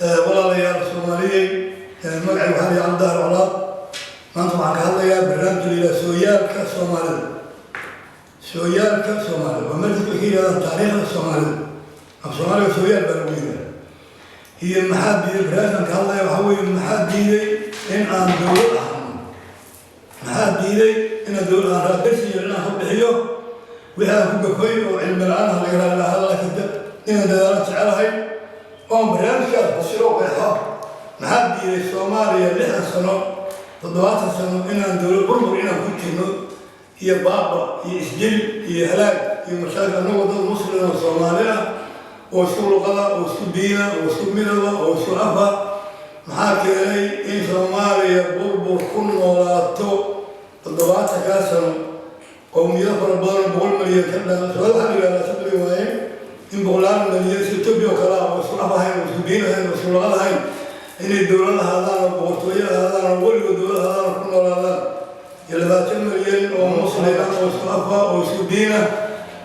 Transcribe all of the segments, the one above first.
Walaalayaal Soomaaliyey, magacay waxaa la yidhaha Dahar Colaad. Maanta waxaan ka hadlayaa barnaamij la yidhaha Sooyaalka Soomaalida. Sooyaalka Soomaalida waa meel dadku ay ka yidhahdaan taariikhda Soomaalida. Af Soomaaliga sooyaal baa lagu yidhaha. Iyo maxaa diiday? Barnaamijkan ka hadlaya waxaa weeye: maxaa diiday in aan dowlad ahano? Maxaa diiday inaan dowlad aan raadasi iyo inaan ka bixiyo wixii aan ku gafay oo cilmi la-aan ah laga raali lahaa, laakiin inaan dadaalo jecelahay oon barnaamijkaas fasiro, qeexo. Maxaa diiday Soomaaliya 60 sano, 70 sano inaan dowlad, burbur inaan ku jirno iyo baaba iyo isdil iyo halaag iyo mashaakil, annagoo dad Muslim oo Soomaali ah oo isku luqada oo isku diina oo isku midaba oo isku afa? Maxaa keenay in Soomaaliya burbur ku noolaato 70-kaa sano, qowmiyado fara badan, 100 milyan ka dhan? Soomaalida waxaa la yidhahdaa 3 milyan waaye, in boqolaal milyan si Etoobiya oo kale ah oo isku af ahayn oo isku diin ahayn oo isku luqad ahayn inay dowlad ahaadaan oo boqortooyo ahaadaan oo weligood dowlad ahaadaan oo ku noolaadaan, iyo 20 milyan oo Muslim ah oo isku afa oo isku diina?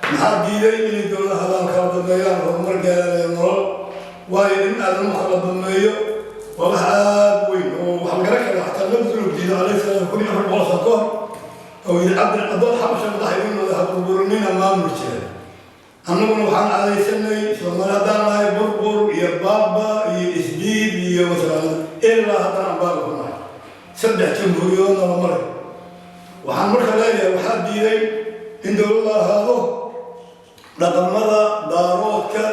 Maxaa diiday inay dowlad ahaadaan, kala dambeeyaan, horumar gaaraan iyo nolol? Waayo, in aadamo kala dambeeyo waa wax aada weyn oo wax la garan kara. Xataa Nabigu inuu diido, calayhi salaam, 1400 sano ka hor, oo yidhi: "Cabdin addoon Xabasha madaxa idin noqday, ha burburinina maamul jira." Annaguna waxaan caadaysanay, Soomaali haddaan nahay, burbur iyo baaba iyo isdiid iyo masalan ilaa haddana aan baaba ku nahay. Saddex jamhuuriyadoodna la maray. Waxaan marka leeyahay, waxaa diiday in dowlad la ahaado dhaqamada Daaroodka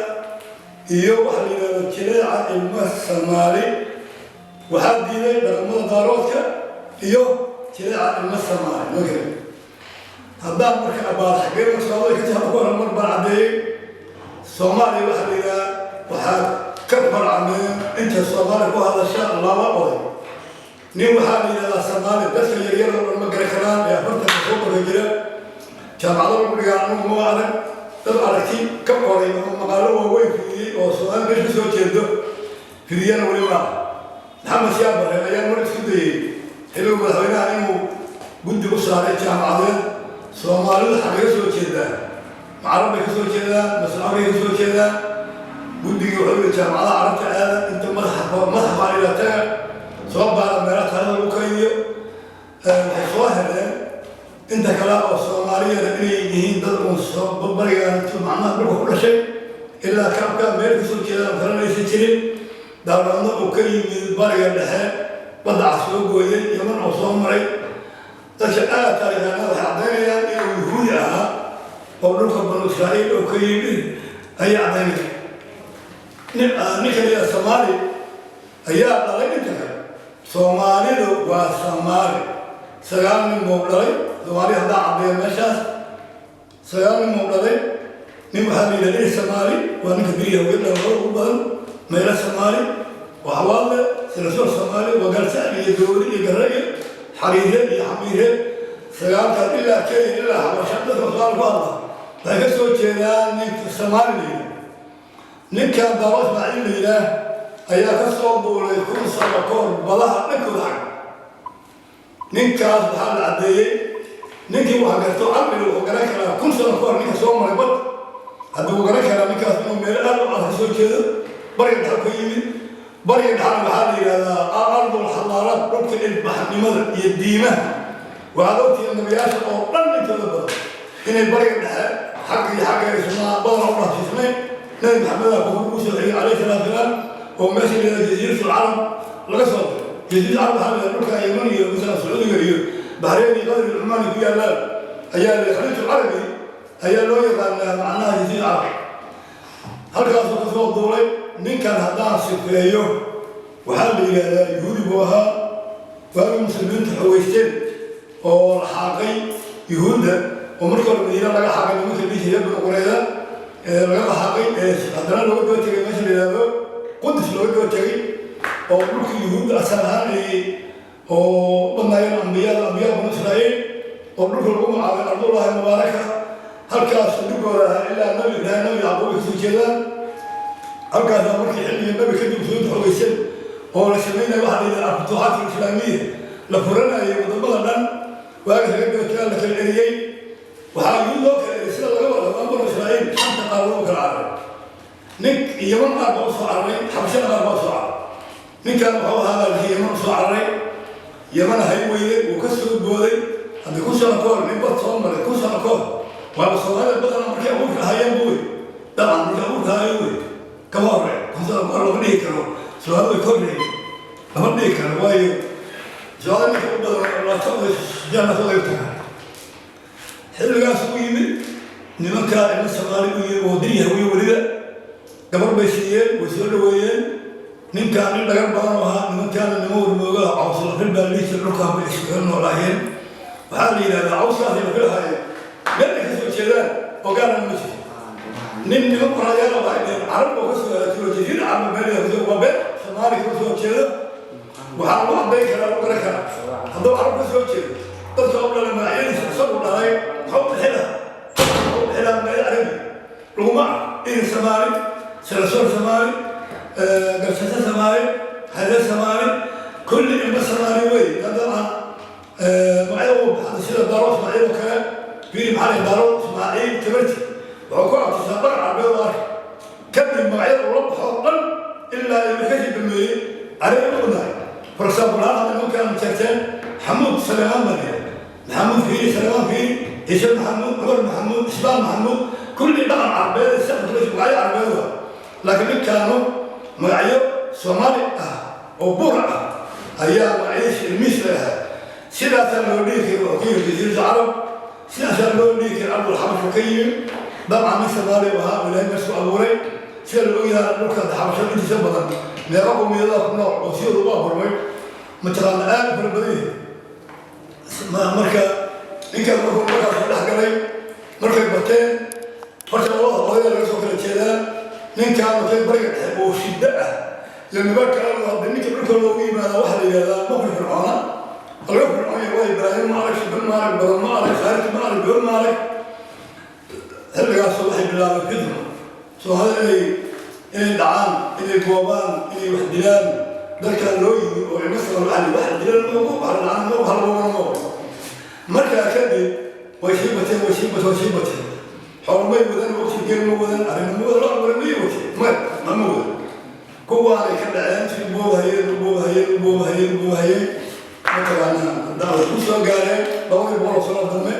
iyo waxa la yidhahdo jileeca ilma Soomaali. Waxaa diiday dhaqamada Daaroodka iyo jileeca ilma Soomaali. Marka haddaan marka abaar xaggee marka Soomaalida ka hadda ku hor mar baan caddeeyey. Soomaaliya waxaa la yidhaha waxaa ka farcameen inta Soomaaliya ku hadasha laba oday. Nin waxaa la yidhahdaa Soomaali. Dadka yaryar oo dhan ma garan karaan ee 40-ka soo qora jira, jaamacado lagu dhigaa. Anugu ma arag dad aragti ka qoray oo maqaalo waaweyn fidiyey oo Soomaali meesha ka soo jeedo fidiyana weli maaha. Maxamed Siyaad Barre ayaa mar isku dayey xilliga madaxweynaha inuu guddi u saaray jaamacadeed: Soomaalidu xagay ka soo jeedaan? Ma Carab bay ka soo jeedaan mase Afrika ka soo jeedaan? Guddigii wuxuu yihi: "Jaamacadaha Carabta aada, inta madaxa madaxa baa ila taga, soo baara meelaha taarikhda lagu kaydiyo." Waxay soo heleen inta kale oo Soomaaliyana inay yihiin dad uun soo barigaan, macnaha dhulka ku dhashay ilaa kaabka, meel kasoo jeedaan kalena aysan jirin. Daaroodna uu ka yimid Bariga Dhexe, badda Cas soo gooyay, Yaman oo soo maray. Dadka aad taariikhaanada waxay caddaynayaan inuu Yahuudi ahaa oo dhulka Banu Israa'iil oo ka yimid ayay caddaynayaan. Ninka la yidhaha Soomaali ayaa dhalay inta kale. Soomaalidu waa Soomaali, sagaal nin buu dhalay. Soomaali haddaa caddeeya meeshaas, sagaal nin buu dhalay. Nin waxaa la yidhaha Ir Soomaali, waa ninka beriya haween dhalada ugu badan. Meelo Soomaali waa Xawaadle, Sirasool Soomaali waa Galsac iyo Dowli iyo Garre iyo Xariire iyo Xamiire. Sagaalkaas ilaa Kenya ilaa Xabasha dadka Soomaali ku hadla waxay ka soo jeedaan ninka Soomaali la yidhaah. Ninkan Daaro Ismaaciil la yidhaah ayaa ka soo duulay 1000 sano ka hor badaha dhankooda xag. Ninkaas waxaa la caddeeyey, ninkii wax garto caqliga wuxuu garan karaa 1000 sano ka hor ninka soo maray bad haddii uu garan karaa ninkaas inuu meelo aad u adag soo jeedo, Bariga Dhexe ka yimid. Bariga Dhexena waxaa la yidhahdaa ardul xadaaraad, dhulka ilbaxnimada iyo diimaha. Waxaad ogtihiin nabiyaasha oo dhan intooda badan inay Bariga Dhexe xagga iyo xagga aysan badan u dhaafsiisnayn. Nabi Maxamed aa ugu soo xigay, calayhi salaatu salaam, oo meesha la yidhahda Jasiiratul Carab laga soo diray. Jasiiratul Carab waxaa la yidhahda dhulka Yemen iyo masalan Sacuudiga iyo Baxreyn iyo Qatar iyo Cumaan ku yaallaan ayaa la Khaliijul Carabi ayaa loo yaqaanaa, macnaha Jasiira Carab. Halkaasuu kasoo duulay ninkan. Haddaan sifeeyo, waxaa la yidhahdaa Yahuudi buu ahaa. Waagii Muslimiintu xogeysteen oo la xaaqay Yuhuudda, oo markii hore Madiina laga xaaqay nimanka dhihi jiray Banu Qurayda ee laga xaaqay, ee haddana looga daba tegay meesha la yidhahdo Qudus looga daba tegay, oo dhulkii Yuhuudda asal ahaan ay oo badnaayeen ambiyada Banu Israa'iil, oo dhulka lagu magacaabay Ardullahi Mubaaraka, halkaas dhigooda ahaa ilaa Nabi Ibraahim, Nabi Yacquub ay kasoo jeedaan. Halkaasaa markii xilligii Nabi kadib Muslimiintu xogeyseen oo la sameynaya waxa la yidhaha alfutuuxaat alislaamiya, la furanayay wadamada dhan, waagaas laga daba tagaa la kala eriyey. Waxaa Yuhuud loo kala eriyey, sida laga wada banu Israa'iil, shanta qaaradood u kala cararay. Nin Yaman qaar baa usoo cararay, Xabashada qaar baa usoo cararay. Ninkan wuxuu ahaa baa lihi Yaman usoo cararay, Yamana hay weyde, wuu ka soo booday. Haddii 1000 sano ka hor nin bad soo maray, 1000 sano ka hor, waaba Soomaalida badana markay abuurka ahaayeen bu wey. Dabcan markay abuurka ahaayeen wey, kama hore 1000 sano ka hor lama dhihi karo. Soomaalida way ka horreeyey lama dhihi karo, waayo Soomaalida ninka u badan laatan tagaa. Xilligaas u yimid nimanka ilma Soomaali u yimid oo diryaha wiy, weliba gabar bay siiyeen, way soo dhaweeyeen. Ninkaan nin dhagar badan oo ahaa, nimankaana nima warmoogaha cawslafil baa lihi jira. Dhulkaan bay iskaga noolaayeen. Waxaa la yidhahdaa cawskaasay lafilahaayeen, meel ay ka soo jeedaan oo gaarana ma jirto. Nin niman qorayaala waxay dheheen Carab oo ka soo halaajiro jasiira Carab meel kasoo, waa been. Soomaali ka soo jeedo waxaa lagu caddayn karaa, lagu garan karaa. Hadduu Carab ka soo jeedo, dadka u dhalay magacyadiisa isagu dhalay muxuu bixi lahaa? Muxuu bixi lahaa magac Carabi laguma arko. Irin Soomaali, Sarasoor Soomaali, Garsase Soomaali, Hade Soomaali, kulli ilmo Soomaali wey. Dabcan magacyada uu baxda sida Daro Ismaaciil oo kale, fiiri, maxaa la Daro Ismaaciil Tabarti wuxuu ku abtisaa dhaqan Carbeed oo arka. Kadib magacyada ula baxo dhan ilaa iyo kasii dhameeyey Carabi u badnaay. For example, hadda nimankan jeegteen Xamuud Saleemaan baa layidhaha, Maxamuud fiiri, Saleemaan fiiri, Ciise Maxamuud, Cumar Maxamuud, Ismaan Maxamuud, kulli dhaqan Carbeed, magacyo Carbeed waa. Laakiin ninkaanu magacyo Soomaali ah oo buur ah ayaa magacyadiisa ilmihiis la ahaa. Sidaasaa loo dhihi kari wuxuu ka yimi jasiirada Carab, sidaasaa loo dhihi kari ardul Xabashu ka yimi. Dabcan nin Soomaali u ahaa, Ilaahay meesku abuuray. Sida la ogyahay, dhulka Xabashada intiisa badan meeqa qowmiyadaha ku nool oo sidooda u abuurmay mataqaana aad u fara badan yahay. Marka ninkaan markuu markaas dhex galay, markay bateen horta labada odayda laga soo kala jeedaa, ninkaan markay Bariga Dhexe oo shiddo ah iyo niman kale hadda ninka dhulka loogu yimaada waxaa la yidhahdaa ma firfircoona, laga fircoon waa Ibraahim ma arag, shibin ma arag, badan ma arag, khaarijki ma arag, gabar ma arag. Xilligaas waxay bilaabeen fitno, Soomaalida inay dhacaan, inay goobaan, inay wax dilaan. Dalkan loo yimi oo ilmo samal waxaa wax dilaan ma wax dhacaan ma wax lagoobana ma. Markaa kadib way sii bateen, way sii bateen, way sii bateen. Xoolmay wadan, waqti geel ma wadan, arrimo ma wadan, loo wadan may wateen, may ma wadan. Kuwaanay ka dhaceen, si boobahayeen, u boobahayeen, u boobahayeen, u boobahayeen. Mataqaanaa haddaa way ku soo gaareen 200 sano dambe.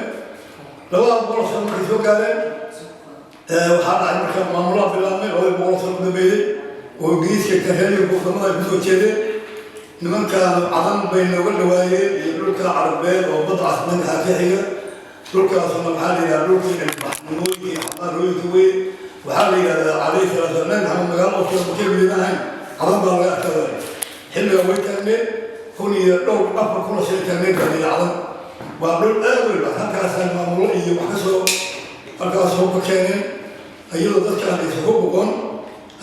200 sano markay soo gaareen, waxaa dhacay marka maamulaha bilaabmay 200 sano u dambeeyey oo Ingiriiska kareeriyo wadamada ay kusoo jeedeen. Nimankaan Cadan bay nooga dhawaayeen iyo dhulka Carabeed oo badda Cas dhanka ka xiga. Dhulkaasuna waxaa la yidhaha dhulkii ilbaxnimooyinka iyo xadaarooyinka wey. Waxaa la yidhahdaa calayhi salaatu Nabi Maxamed magaalo oo makay ahayn Cadan baa laga arkada. Xilliga way taagneed kun iyo dhowr 4000 oo sano taagneed baa la yidhi. Cadan waa dhul aad u ilbax. Halkaasaa maamulo iyo wax kasoo halkaas hubka keeneen, iyadoo dadkaan aysan ku boqon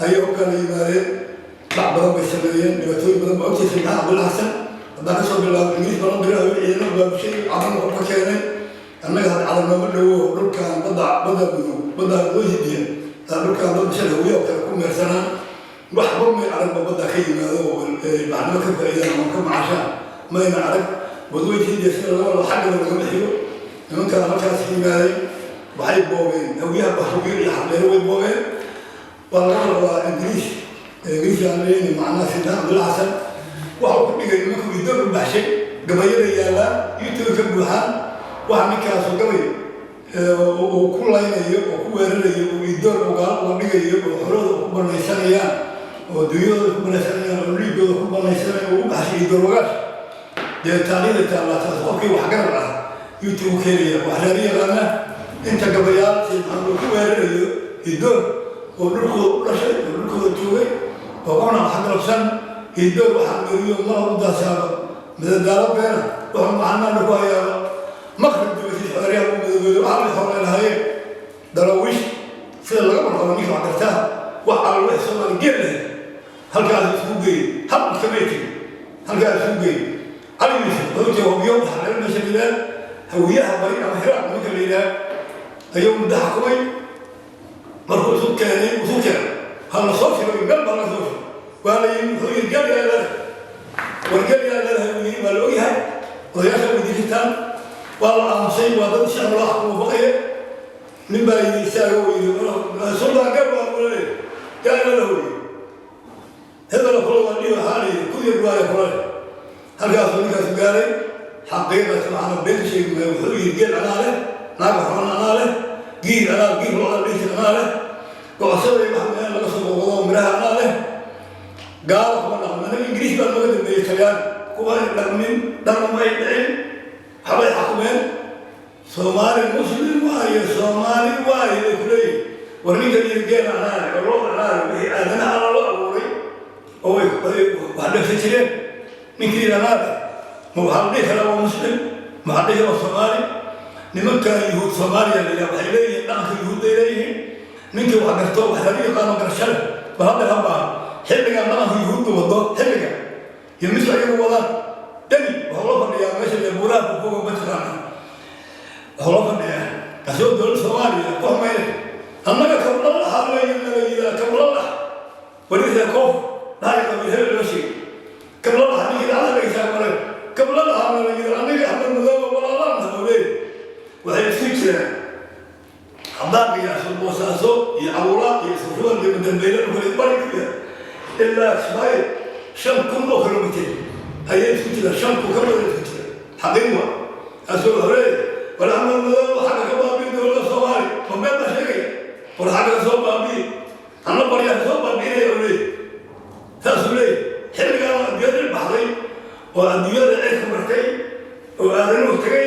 ayay u kala yimaadeen. Dhac badan bay sameeyeen, dhibaatooyin badan baa ogtaysa. Maxamed Cabdulla Xasan haddaan kasoo bilaabo, Ingiriis balan dirahayo, ciidamo baabushay, Cadan hubka keenay. Annaga hadda Cadan nooma dhowo. Dhulkan badda Mudug, badda loo hidiya, dhulkan dad bashar Hawiye oo kale ku meersanaan. Waxba may aragba badda ka yimaado oo baxnimo ka faa'iidaan ama ka macashaan mayna arag. Badweynta Hindiya sida laga wado xaggaba lagama xigo. Nimankaan halkaas yimaaday waxay boobeen Hawiyaha, Bahrubiyo iyo Xardheere way boobeen. Waa laga rabaa Ingiriis, Ingiriis aan leeyni. Macnaha Sidaan Cabdulla Xasan waxa uu ku dhigay nimanku idoon u baxshay gabayada yaallaan, YouTube ka buuxaan. Waxa ninkaasu gabay uu ku laynayo oo ku weerarayo oo idoon uu gaalo uga dhigayo oo xolooda ku banaysanayaan oo dunyadooda ku banaysanayaan oo dhiigooda ku banaysanayaan oo u baxshay idoon wagaash. Dee taariikhda taallaa taas, qofkii waxgarad ah YouTube keenaya, wax reer yaqaana, inta gabayaal Sayid Maxamed uu ku weerarayo idoon oo dhulkooda u dhashay oo dhulkooda joogay oo qofna wax galabsan. Idoon waxaa meriyo mala u daasaaba madadaalo beena, wuxuu macnaana ku hayaaba maqrib dibasiis xoreyaha u madoobeeyo. Waxaa la xoolay lahaayeen Darawiish sida laga warqabo, ninka wax gartaa, wax alla wixii Soomaali geel lahayd halkaas isugu geeyey, hal kamay tegin, halkaas isugu geeyey. Cali Yuusuf wuxuu jooga Hobyo, waxaa meesha la yidhaha Hawiyaha bari ama Hiraaq nimanka la yidhaha ayuu muddo xakumay. Markuu isu keenay ha la soo shiray, meel baa laga soo shiray, waa la yimi. Wuxuu yidhi gel yaa leedahay, war gel yaa leedahay uu yidhi. Waa la ogyahay, odayaasha weydiin kartaan. Waa la aamusay, waa dad shacab loo xukumo baqaya. Nin baa yidhi istaago uu yidhi, "Suldaan, gel waa kula leeyahay, yaa ila la hooyey hebela kula waa dhihi." Waxaa la yidhi ku Yahuud iyo dhuwaaya kula leh. Halkaasuu ninkaasu gaaray. Xaqiiqatan waxaana been sheegi maayo. Wuxuu yidhi: geel anaa leh, naaga xoran anaa leh, giir anaa, giir lo'da dhihi jir anaa leh, gocosaday wax meel laga soo boqdo, miraha anaa leh. Gaalo kuma dhaqmin anaga. Ingiriis baa nooga dambeeyey, Talyaani kuma ay dhaqmin, dharna ma ay dhicin, waxbay xakumeen. Soomaali Muslim waayo, Soomaali waayo bay ku leeyihin. War ninka yiri geel anaa leh oo loo anaa leh, wixii aadanaha Alla loo abuuray oo way wax dhegsan jireen, ninkii yiri anaa leh, ma waxaa la dhihi karaa waa Muslim? Ma waxaa la dhihi karaa waa Soomaali? Nimanka Yuhuud Soomaaliya la yidhaha waxay leeyihiin dhaqanka Yuhuudday leeyihiin. Ninkii wax garto, wax laga yaqaano, garasho leh, bal hadda habaa xilligan dhaqanka Yuhuudda wado, xilligan iyo mis ayagu wadaan. Deni waxuu la fadhiyaa meesha le buuraha kufoga, mataqaana, waxuu la fadhiyaa asagoo dowladda Soomaaliya ku xumaynay. Annaga kablalaxa la yidhaa, kablalax wariirka koof dhahay qabiil hebel loo sheegay. Kablalaxa ninkii dhacda dhegeysaa male, kablalaxa la yidhaa. Annaga Axmed Madoobe walaalaan leey waxay isku jiraan. Haddaan qiyaaso Boosaaso iyo Caruura iyo Iskushuban iyo Madambeyle, dhulka bari ku yahay ilaa Kismaayo, 5000 oo kilomitir ayay isku jiraan, 5000 ka badan isku jiraan. Xaqiiq wa kaasoo wuxuu leeyahay: war Axmed Madoobe xagga ka baabi'i dowladda Soomaaliya. Ma been baa sheegaya? War xagga ka soo baabi'i, anna baryaa ka soo baabi'inaya uu leeyahay. Saasuu leeyahay. Xilligaan adduunyada baxday oo adduunyada cirka martay oo aadanuhu tegay.